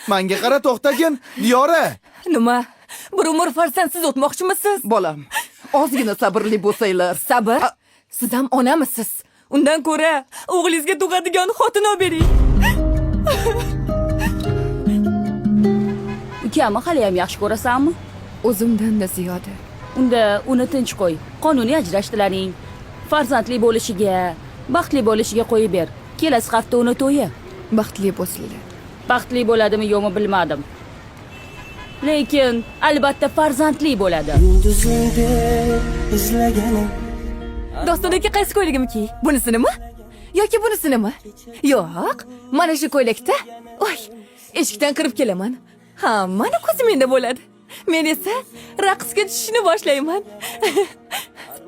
Menga qara, to'xtagin, Diyora. Nima? Bir umr farzandsiz o'tmoqchimisiz? Bolam, ozgina sabrli bo'lsanglar. Sabr? Siz ham onamisiz? Undan ko'ra o'g'lingizga tug'adigan xotin olib bering. Ukamni haliyam yaxshi ko'rasanmi? O'zimdan-da ziyoda. Unda uni tinch qo'y. Qonuniy ajrashdilaring. Farzandli bo'lishiga, baxtli bo'lishiga qo'yib ber. Kelasi hafta uni to'yi. Baxtli bo'lsinlar. Baxtli bo'ladimi yo'qmi bilmadim. Lekin albatta farzandli bo'ladi. Yulduzing deb izlaganim. Dostondagi qaysi ko'ylagimni kiy? Bunisinimi? Yoki bunisinimi? Yo'q, mana shu ko'ylakda. Oy, eshikdan kirib kelaman. Hammani ko'zi menda bo'ladi. Men esa raqsga tushishni boshlayman.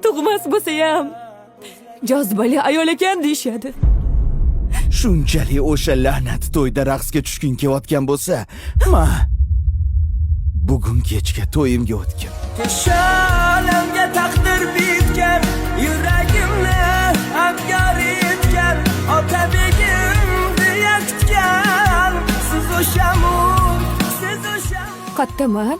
Tug'mas bo'lsa ham jozibali ayol ekan deyishadi. Shunchalik o'sha la'nat to'yda raqsga tushging kelayotgan bo'lsa, ma bugun kechga to'yimga o'tgin. Peshanamga taqdir bitgan, yuragimni abgor etgan, otabegim deya kutgan. Siz o'shamu, siz o'shamu. Qattaman?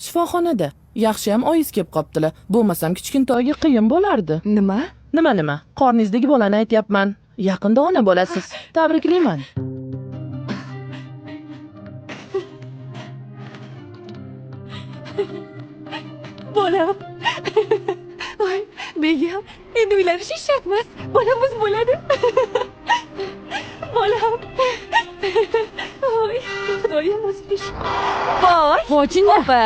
Shifoxonada. Yaxshiyam oyingiz kelib qoptilar. Bo'lmasam kichkintoyga qiyin bo'lardi. Nima? Nima nima? Qorningizdagi bolani aytyapman. Yaqinda ona bo'lasiz. Tabriklayman. Bolam. Voy, begim, endi uylanish shart emas. Bolamiz bo'ladi. Bolam. Voy, Xudoyim o'ziga shukr. Voy, Fojina, opa.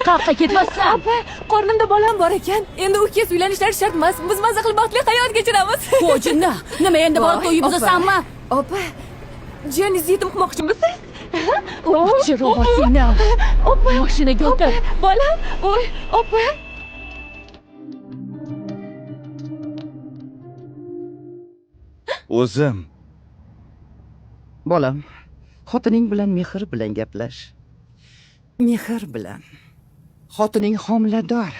qayoqqa ketmassan? Opa, qornimda bolam bor ekan. Endi u kez uylanishlari shart emas. Biz maza qilib baxtli hayot kechiramiz. Fojina, nima endi borib Voy, to'yni buzasanmi? Opa, jiyaningizni yetim qilmoqchimisiz? Chiroqina. Opa, Mashinaga o'tir. bolam, voy, opa. O'zim. Bolam, xotining bilan mehr bilan gaplash. Mehr bilan. Xotining homilador.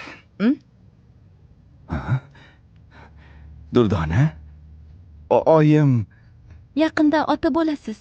Durdona. Oyim. Yaqinda ota bo'lasiz.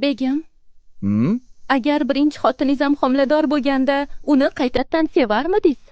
Begim, agar birinchi xotiningiz ham homilador bo'lganda, uni qaytadan sevarmidingiz?